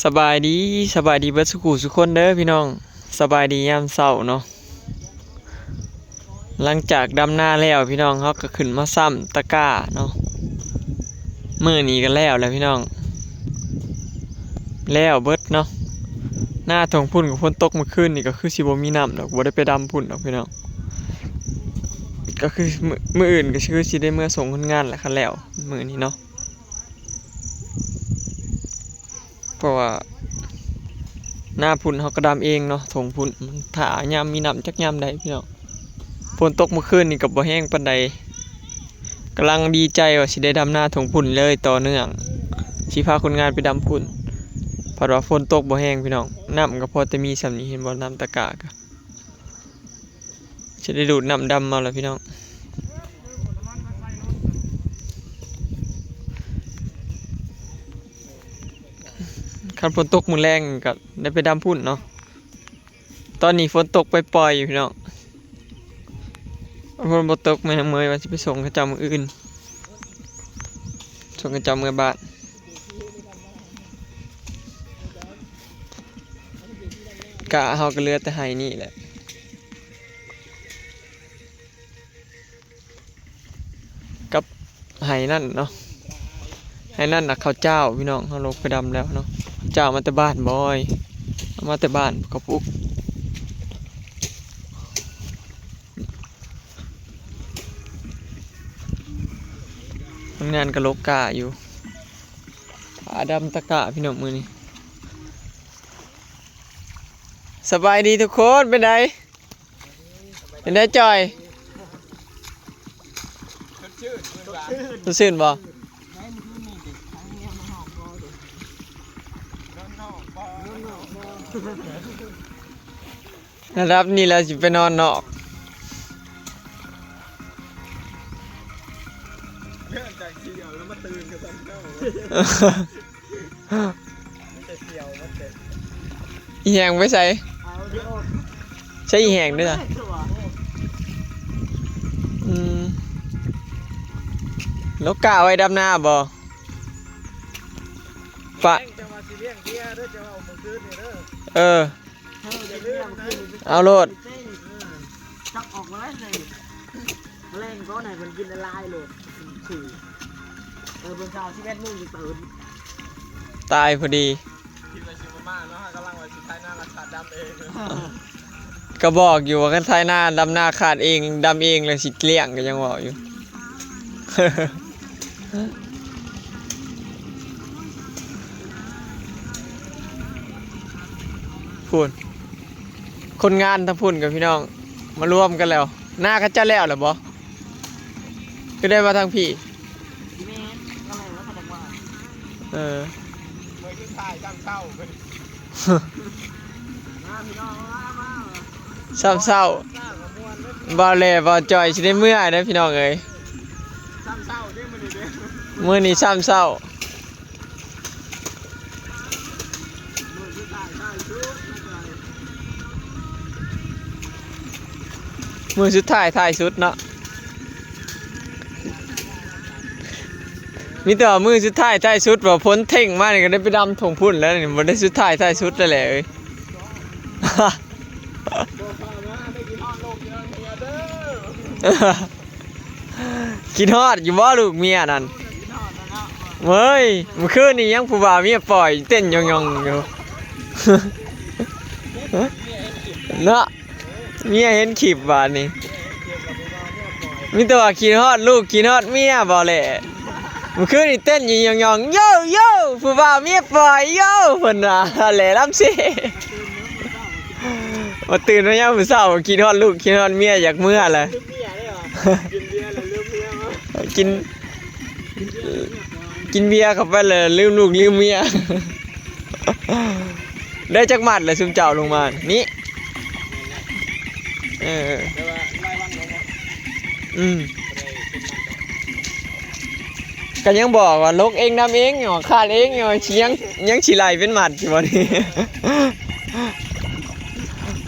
ສະບາຍດີ ສະບາຍດີເບິດສູ່ຄູ່ສູ່ຄົນເດີພີ່ນ້ອງ. ສະບາຍດີຍາມເຊົ້າເນາະ. ຫຼັງຈາກດຳນາແລ້ວພີ່ນ້ອງ ເຮົາກໍຂຶ້ນມາຊ້ຳຕະກ້າເນາະ. ມື້ນີ້ກໍແລ້ວແຫຼະພີ່ນ້ອງ ແລ້ວເບິດເນາະ. ນາທົ່ງພຸ້ນກໍຝົນຕົກມື້ຄືນນີ້ ກໍຄືຊິບໍ່ມີນ້ຳດອກ ບໍ່ໄດ້ໄປດຳພຸ້ນດອກພີ່ນ້ອງ. ກໍຄືມື້ ມື້ອື່ນກໍຄືຊິໄດ້ເມືອສົ່ງຄົນງານແຫຼະ ຄັນແລ້ວມື້ນີ້ເນາະ. ເພາະວ່ານາພຸ້ນເຮົາກໍດຳເອງເນາະ ທົ່ງພຸ້ນ ຖ້າຍາມມີນ້ຳຈັກຍາມໃດພີ່ນ້ອງ. ຝົນຕົກມື້ຄືນນີ້ກໍບໍ່ແຮງປານໃດ ກຳລັງດີໃຈວ່າຊິໄດ້ດຳນາທົ່ງພຸ້ນເລີຍຕໍ່ເນື່ອງ ຊິພາຄົນງານໄປດຳພຸ້ນ. ພັດວ່າຝົນຕົກບໍ່ແຮງພີ່ນ້ອງ ນ້ຳກໍພໍແຕ່ມີສ່ຳນີ້ ເຫັນບໍ່ ນ້ຳຕະກ້າກໍ ຊິໄດ້ດູດນ້ຳດຳມາແລ້ວພີ່ນ້ອງ. ຄັນຝົນຕົກມື້ແລງກໍໄດ້ໄປດຳພຸ້ນເນາະ. ຕອນນີ້ຝົນຕົກປ່ອຍໆຢູ່ພີ່ນ້ອງ. ຝົນບໍ່ຕົກ ແມ່ນາງເມຍວ່າຊິໄປສົ່ງເຂົາເຈົ້າມື້ອື່ນ ສົ່ງເຂົາເຈົ້າເມືອບ້ານ. ກະເຮົາກໍເຫຼືອແຕ່ໄຮ່ນີ້ແຫຼະ ກັບໄຮ່ນັ້ນເນາະ. ໄຮ່ນັ້ນນະເຂົ້າຈ້າວພີ່ນ້ອງ ເຮົາລົງໄປດຳແລ້ວເນາະ. ເຂົ້າຈ້າວມາແຕ່ບ້ານບອຍ ເອົາມາແຕ່ບ້ານເຂົາປູກ. ຄົນງານກໍລົກກ້າຢູ່ ພາດຳຕະກ້າພີ່ນ້ອງມື້ນີ້. ສະບາຍດີທຸກຄົນ ເປັນໃດ? ເປັນໃດຈ່ອຍ? ສົດຊື່ນບໍ່? ລະດັບນີ້ແລ້ວຊິໄປນອນນອກ. ເລີ່ມຈາກສຽວແລ້ວມາຕື່ນກໍຊ້ຳເກົ່າ. ອີແຮງໄປໃສ? ໃຊ້ອີແຮງເດີ. ອືມ ລົກກ້າໄວ້ດຳນາບໍ່? ປະ ເອີ ເອົາໂລດ. ຈັບອອກມາໄດ້ເລີຍ ແລງກໍໃຫ້ເພິ່ນກິນຫຼາຍໆໂລດ. ເອີ ເພິ່ນຊາວສິບເອັດໂມງຈຶ່ງຕື່ນ ຕາຍພໍດີ. ຄິດວ່າຊິບໍ່ມາເນາະ ເຮົາກຳລັງວ່າຊິໄຖນາລະຄາດດຳເອງ. ກໍບອກຢູ່ວ່າຄັນໄຖນາດຳນາຄາດເອງ ດຳເອງແລ້ວຊິລ້ຽງ ກໍຍັງເວົ້າຢູ່. ພຸ້ນ ຄົນງານທາງພຸ້ນກັບພີ່ນ້ອງມາລວມກັນແລ້ວ. ນາເຂົາເຈົ້າແລ້ວແລ້ວບໍ່? ຄືໄດ້ມາທາງພີ້. ແມ່ນ ກໍເລີຍວ່າເຂົາຈະວ່າ ເອີ ມື້ສຸດທ້າຍຊ້ຳເຊົ້າ ມາພີ່ນ້ອງ ມາ ມາ ຊ້ຳເຊົ້າ. ບ່າວແຫຼ ບ່າວຈ່ອຍຊິໄດ້ເມືອເດີພີ່ນ້ອງເອີຍ. ຊ້ຳເຊົ້າເດ້ມື້ນີ້ເດ້ ມື້ນີ້ຊ້ຳເຊົ້າ. ມື້ສຸດທ້າຍທ້າຍສຸດເນາະ ມີແຕ່ວ່າມື້ສຸດທ້າຍທ້າຍສຸດ ວ່າຝົນເທັງມານີ້ກໍໄດ້ໄປດຳທົ່ງພຸ້ນແລ້ວນີ້ ບໍ່ໄດ້ສຸດທ້າຍທ້າຍສຸດແລ້ວແຫຼະເອີຍ. ຄິດຮອດຢູ່ບໍ່ລູກເມຍນັ້ນ? ເວີຍ ມື້ຄືນນີ້ຍັງຜູ້ບ່າວເມຍປ່ອຍເຕັ້ນຢ່ອງໆຢູ່ເນາະ. ເມຍເຫັນຄລິບບາດນີ້ ມີແຕ່ວ່າຄິດຮອດລູກ ຄິດຮອດເມຍບໍ່ແຫຼະ. ມື້ຄືນນີ້ເຕັ້ນຢູ່ຢ່ອງໆ ໂຢ ໂຢ ຜູ້ບ່າວເມຍປ່ອຍ ໂຢ ເພິ່ນວ່າແຫຼະ ລຳເຊ. ມາຕື່ນມາຍາມມື້ເຊົ້າ ຄິດຮອດລູກ ຄິດຮອດເມຍ ຢາກເມືອແຫຼະ. ກິນ ກິນເບຍເຂົ້າໄປແລ້ວລືມລູກລືມເມຍ. ໄດ້ຈັກມັດແລ້ວຊຸມເຈົ້າລົງມານີ້? ເອີ ອືມ ກໍຍັງບອກວ່າລົກເອງ ດຳເອງ ຄາດເອງ ຍັງ ຍັງຊິໄລ່ເປັນມັດຢູ່ບໍ່ນີ້.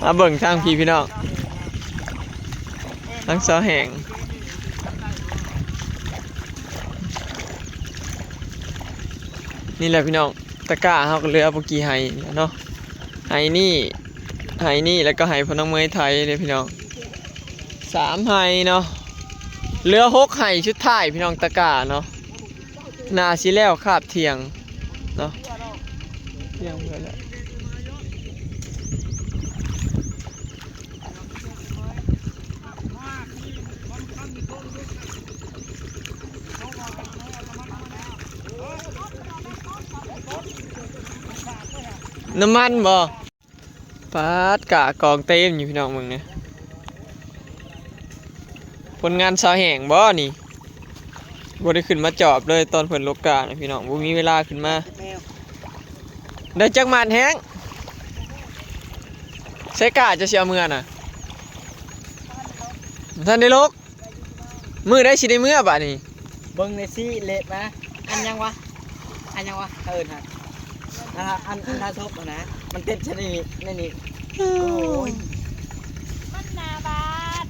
ມາເບິ່ງທາງພີ້ພີ່ນ້ອງ ທັງສອງແຫ່ງ ນີ້ແຫຼະພີ່ນ້ອງ. ຕະກ້າເຮົາກໍເຫຼືອບໍ່ກີ່ໄຮ່ແລ້ວເນາະ ໄຮ່ນີ້ ໄຮ່ນີ້ ແລ້ວກໍໄຮ່ພໍ່ນ້ອງເມຍໄຖເດ້ພີ່ນ້ອງ ສາມໄຮ່ເນາະ ເຫຼືອຫົກໄຮ່ສຸດທ້າຍພີ່ນ້ອງ ຕະກ້າເນາະ ໜ້າຊິແລ້ວຄາບທ່ຽງເນາະ ທ່ຽງເພິ່ນແຫຼະ. ນ້ຳມັນບໍ່? ປາດ ກ້າກອງເຕັມຢູ່ພີ່ນ້ອງ ເບິ່ງແດ່. ຄົນງານຊາວແຫ້ງບໍ່ນີ້? ບໍ່ໄດ້ຂຶ້ນມາຈອບເລີຍ ຕອນເພິ່ນລົກກ້ານະພີ່ນ້ອງ ບໍ່ມີເວລາຂຶ້ນມາ. ໄດ້ຈັກໝາດແຮງ? ໃສ່ກ້າເຈົ້າຊິເອົາເມືອນະ? ບໍ່ທັນໄດ້ລົກ. ມື້ໃດຊິໄດ້ເມືອບາດນີ້? ເບິ່ງແດ່ຊິເລະມາ ອັນຫຍັງວະ ອັນຫຍັງວະ ເຂົາເອີ້ນຫາ ອັນ ອັນ ອັນທາສົບຫັ້ນນະ ມັນຕິດຊະນີ້ ໃນນີ້ ໂອ້ຍ ມັນໜ້າບາດ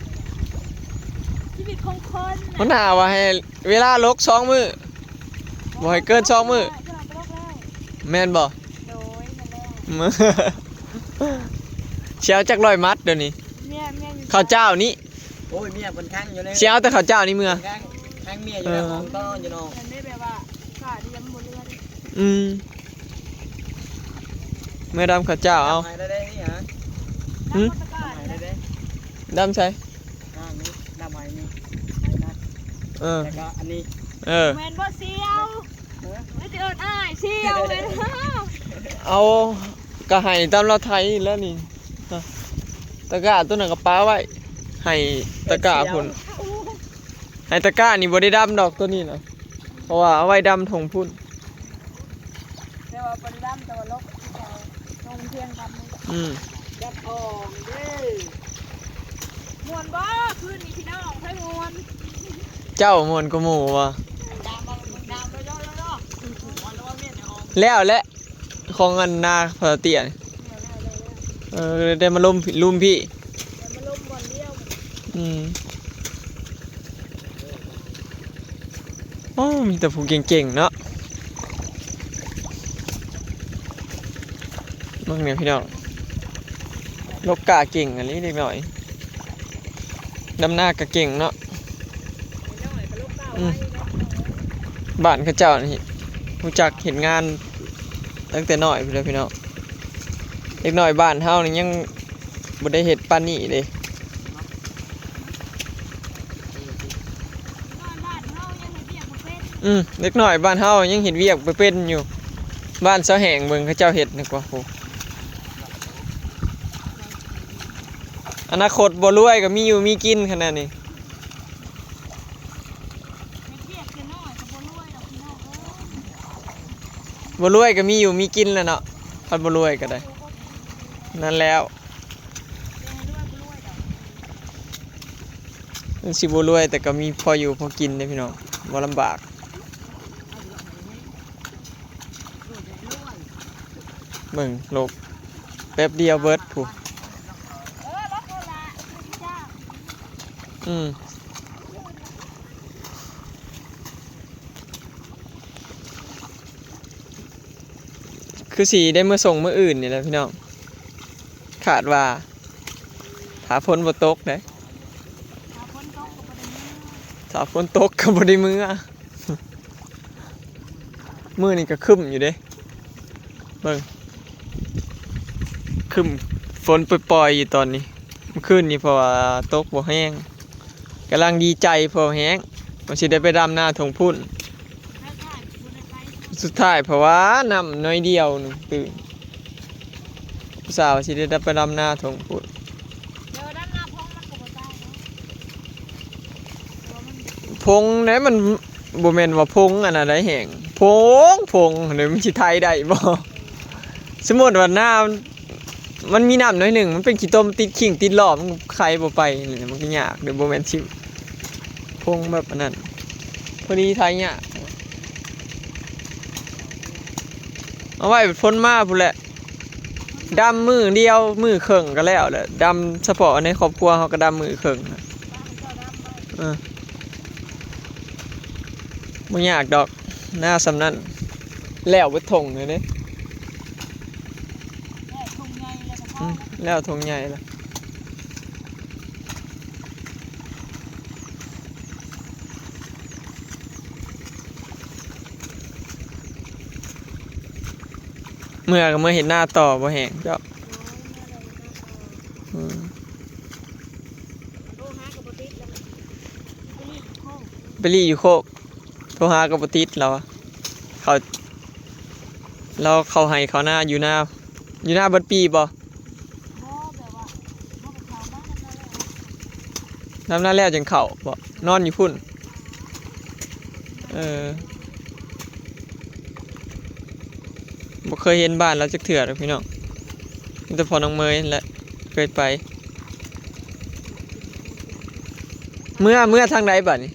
ຊີວິດຂອງຄົນ ຫົວໜ້າວ່າໃຫ້ເວລາລົກສອງມື້ ບໍ່ໃຫ້ເກີນສອງມື້ ແມ່ນບໍ່? ໂດຍ ແມ່ນແລ້ວ ຊິເອົາຈັກຮ້ອຍມັດດຽວນີ້? ເມຍ ເມຍຢູ່ ເຂົ້າເຈົ້ານີ້ ໂອ້ຍ ເມຍເພິ່ນຂັງຢູ່ໃນ ຊິເອົາແຕ່ເຂົ້າເຈົ້ານີ້ເມືອ ຂັງ ຂັງເມຍຢູ່ໃນຫ້ອງຕໍ່ຢູ່ເນາະ ເພິ່ນໄດ້ແບບວ່າ ຂ້ານີ້ຍັງບໍ່ເຫຼືອເດ້ ອືມ ເມືອດຳເຂົ້າເຈົ້າເອົາ ດຳໃຫ້ໄດ້ເດ້ນີ້ຫາ ຫຶ? ດຳໃສ່ ດຳໃສ່ ອ່າ ນີ້ ດຳໃຫ້ນີ້ ໃຫ້ນະ ເອີ ແລ້ວກໍອັນນີ້ ເອີ ແມ່ນບໍ່ສ່ຽວ? ເອີ ມັນຊິເອີ້ນອ້າຍສ່ຽວແມ່ນ ເອົາ ກໍໃຫ້ຕາມລາວໄຖແລ້ວນີ້ ຕະກ້າຕົວນັ້ນກໍປະໄວ້ ໃຫ້ຕະກ້າພຸ້ນ ໃຫ້ຕະກ້ານີ້ບໍ່ໄດ້ດຳດອກ ຕົວນີ້ນະ ເພາະວ່າເອົາໄວ້ດຳທົ່ງພຸ້ນ ແຕ່ວ່າບໍ່ໄດ້ດຳ ແຕ່ວ່າລົກທີ່ເຂົາລົງທຽງກັນນີ້ ອືມ ຈັບອ່ອງເດ້ ມ່ວນບໍ່ຄືນນີ້ພີ່ນ້ອງ? ໃຜມ່ວນ? ເຈົ້າມ່ວນກວ່າໝູ່ຫວາ? ແລ້ວແຫຼະ ຂອງອັນນາພໍ່ເຕ້ຍນີ້ ເອີ ໄດ້ມາລົມລຸມພີ້ ໄດ້ມາລົມບ່ອນດຽວ ອືມ ໂອ້ ມີແຕ່ຜູ້ເກັ່ງໆເນາະ ເບິ່ງແດ່ພີ່ນ້ອງ ລົກກ້າເກັ່ງອີ່ຫຼີເດັກນ້ອຍ ດຳນາກໍເກັ່ງເນາະ ອືມ ບ້ານເຂົາເຈົ້ານີ້ຮູ້ຈັກເຮັດງານຕັ້ງແຕ່ນ້ອຍພຸ້ນແຫຼະພີ່ນ້ອງ ເດັກນ້ອຍບ້ານເຮົານີ້ຍັງບໍ່ໄດ້ເຮັດປານນີ້ເດ້ ອືມ ເດັກນ້ອຍບ້ານເຮົາຍັງເຮັດວຽກບໍ່ເປັນຢູ່ ບ້ານຊາວແຫ້ງເບິ່ງເຂົາເຈົ້າເຮັດນະກວ່າ ໂອ້ ອະນາຄົດບໍ່ລວຍກໍມີຢູ່ມີກິນຂະໜາດນີ້ ບໍ່ລວຍກໍມີຢູ່ມີກິນແຫຼະເນາະ ຄັນບໍ່ລວຍກໍໄດ້ ນັ້ນແລ້ວ ມັນຊິບໍ່ລວຍ ແຕ່ກໍມີພໍຢູ່ພໍກິນເດ້ພີ່ນ້ອງ ບໍ່ລຳບາກ ເບິ່ງ ລົກ ແປັບດຽວເບິດພຸ້ນ ອືມ ຄືຊິໄດ້ເມືອສົ່ງມື້ອື່ນນີ້ແຫຼະພີ່ນ້ອງ ຄາດວ່າ ຖ້າຝົນບໍ່ຕົກເດ້ ຖ້າຝົນຕົກກໍບໍ່ໄດ້ເມືອ ມື້ນີ້ກໍຄຶ້ມຢູ່ເດ້ ເບິ່ງ ຄຶ້ມ ຝົນປ່ອຍໆຢູ່ຕອນນີ້ ມື້ຄືນນີ້ເພາະວ່າຕົກບໍ່ແຮງ ກຳລັງດີໃຈພໍແຮງ ວ່າຊິໄດ້ໄປດຳນາທົ່ງພຸ້ນ ສຸດທ້າຍເພາະວ່ານ້ຳໜ້ອຍດຽວໜຶ່ງຕື່ມ ຜູ້ສາວຊິໄດ້ໄປດຳນາທົ່ງພຸ້ນ ເດີ ດຳນາພົງມັນກໍບໍ່ຕາຍເນາະ ພົງໃດ ມັນບໍ່ແມ່ນວ່າພົງອັນນັ້ນໃດແຫ້ງ ພົງ ພົງເດີ ມັນຊິໄຖໄດ້ບໍ່? ສົມມຸດວ່ານາ ມັນມີນ້ຳໜ້ອຍໜຶ່ງ ມັນເປັນຂີ້ຕົມຕິດຄີງຕິດລໍ້ ມັນໄຖບໍ່ໄປ ມັນກໍຍາກເດີ ບໍ່ແມ່ນຊິພົງແບບອັນນັ້ນ ພໍດີໄຖຍາກ ເອົາໄວ້ຝົນມາພຸ້ນແຫຼະ ດຳມື້ດຽວ ມື້ເຄິ່ງກໍແລ້ວແຫຼະ ດຳສະເພາະໃນຄອບຄົວເຮົາກໍດຳມື້ເຄິ່ງ ເອີ ບໍ່ຍາກດອກ ນາສ່ຳນັ້ນ ແລ້ວເບິດທົ່ງເລີຍເດ້. ອືມ ແລ້ວທົ່ງໃຫຍ່ລະ. ເມື່ອກໍເມື່ອເຮັດນາຕໍ່ ບໍ່ແຫ້ງເຈົ້າ. ໂດຍ ເມື່ອແລ້ວເຮັດນາຕໍ່. ອືມ ໂທຫາກໍບໍ່ຕິດແລ້ວ ໄປລີ້ຢູ່ໂຄກ ໄປລີ້ຢູ່ໂຄກ. ໂທຫາກໍບໍ່ຕິດລາວ ເຂົາ ລາວເຂົ້າໄຮ່ເຂົ້ານາ ຢູ່ນາ ຢູ່ນາເບິດປີບໍ່? ບໍ່ ແບບວ່າເຮົາກໍເຂົ້າມານຳນາແລ້ວ ນຳນາແລ້ວຈັ່ງເຂົ້າບໍ່? ນອນຢູ່ພຸ້ນ. ເອີ ບໍ່ເຄີຍເຫັນບ້ານລາວຈັກເທື່ອດອກພີ່ນ້ອງ ມີແຕ່ພໍ່ນ້ອງເມຍຫັ້ນແຫຼະເຄີຍໄປ. ເມືອ ເມືອທາງໃດບາດນີ້?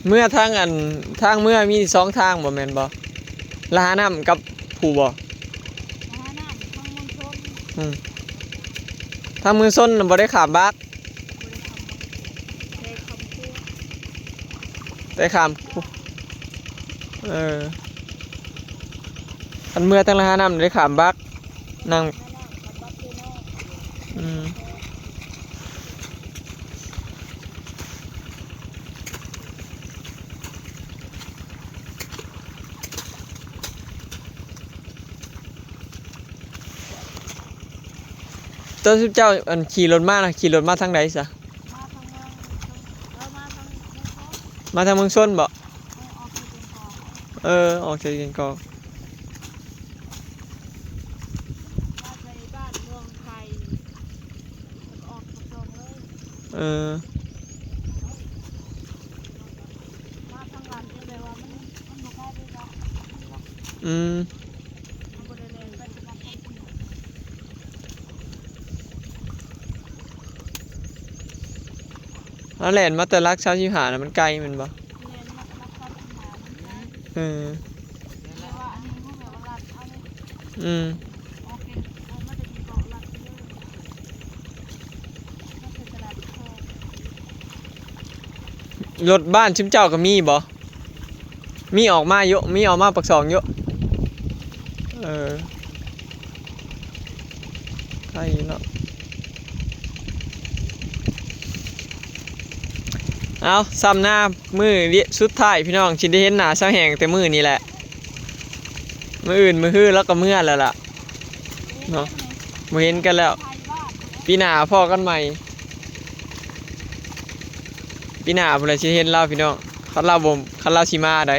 ເມືອທາງອັນ ທາງເມືອມີສອງທາງບໍ່ ແມ່ນບໍ່? ລະຫານ້ຳກັບພູບໍ່? ລະຫານ້ຳທາງເມືອງຊົນ. ອືມ ທາງເມືອງຊົນນະບໍ່ໄດ້ຂ້າມບາກ ໄດ້ຂ້າມ ເອີ ຄັນເມືອທາງລະຫານ້ຳໄດ້ຂ້າມບາກ ນັ່ງ ອືມ. ຕອນຊຸມເຈົ້າ ອັນ ຂີ່ລົດມານະ ຂີ່ລົດມາທາງໃດຊະ? ມາທາງເມືອງ ເອີ ມາທາງເມືອງຊົນ ມາທາງເມືອງຊົນບໍ? ເອີ ອອກຈາກແກ່ງກອກ ເອີ ອອກຈາກແກ່ງກອກ ມາໃສ່ບ້ານເມືອງໄທ ແລ້ວກໍອອກປາກຊ່ອງເລີຍ. ເອີ ມາທາງລັດນີ້ແບບວ່າມັນ ມັນບໍ່ໄກເດ້ເນາະ. ອືມ ເຮົາແລ່ນມາແຕ່ຫຼັກສາມສິບຫ້ານະ ມັນໄກແມ່ນບໍ່? ແມ່ນ ມາແຕ່ຫຼັກສາມສິບຫ້າ ມັນໄກ. ເອີ ແຕ່ວ່າອັນນີ້ເຮົາແບບວ່າລັດເອົາເດ້. ອືມ ອອກເປັນ ອອກມາແຕ່ເກາະລັດໄປເລີຍ ມາແຕ່ຕະຫຼາດ ລົດບ້ານຊຸມເຈົ້າກໍມີບໍ່? ມີອອກມາຢູ່ ມີອອກມາປາກຊ່ອງຢູ່. ເອີ ໄກເນາະ. ເອົາ ຊ້ຳໜ້າ ມື້ສຸດທ້າຍພີ່ນ້ອງ ຊິໄດ້ເຫັນໜ້າສາວແຫ້ງແຕ່ມື້ນີ້ແຫຼະ. ມື້ອື່ນມື້ຮືລາວກໍເມືອແລ້ວລະເນາະ ບໍ່ເຫັນກັນແລ້ວ. ປີໜ້າພໍ້ກັນໃໝ່ ປີໜ້າພຸ້ນລະຊິເຫັນລາວພີ່ນ້ອງ ຄັນລາວບໍ່ ຄັນລາວຊິມາໃດ.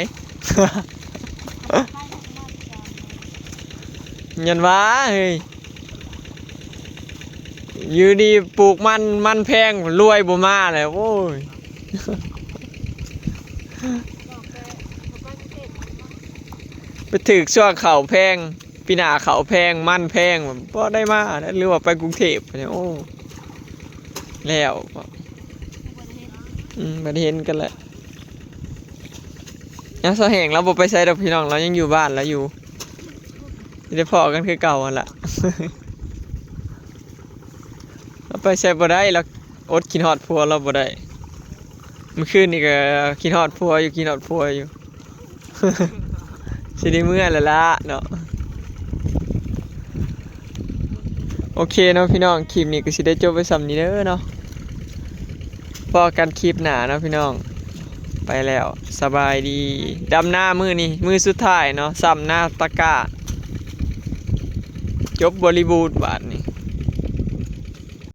ຍັນວ່າເຮີ້ຍ ຢູ່ດີປູກມັນ ມັນແພງ ລວຍບໍ່ມາແລ້ວ ໂອ້ຍ. ໄປຖືກຊ່ວງເຂົ້າແພງ ປີໜ້າເຂົ້າແພງ ມັນແພງ ບໍ່ໄດ້ມາ ຫຼືວ່າໄປກຸງເທບ ໂອ້ ແລ້ວ ອືມ ບໍ່ໄດ້ເຫັນກັນແຫຼະ. ຍາມສາວແຫ້ງລາວບໍ່ໄປໃສດອກພີ່ນ້ອງ ລາວຍັງຢູ່ບ້ານລາວຢູ່ ຊິໄດ້ພໍ້ກັນຄືເກົ່າຫັ້ນລະ. ລາວໄປໃສບໍ່ໄດ້ ລາວອົດຄິດຮອດຜົວລາວບໍ່ໄດ້. ມື້ຄືນນີ້ກໍຄິດຮອດຜົວຢູ່ ຄິດຮອດຜົວຢູ່. ຊິໄດ້ເມືອແລ້ວລະເນາະ. ໂອເຄເນາະພີ່ນ້ອງ ຄລິບນີ້ກໍຊິໄດ້ຈົບໄວ້ສ່ຳນີ້ເດີເນາະ. ພໍ້ກັນຄລິບໜ້າເນາະພີ່ນ້ອງ. ໄປແລ້ວ ສະບາຍດີ. ດຳນາມື້ນີ້ ມື້ສຸດທ້າຍເນາະ ຊ້ຳນາຕະກ້າ ຈົບບໍລິບູດບາດນີ້.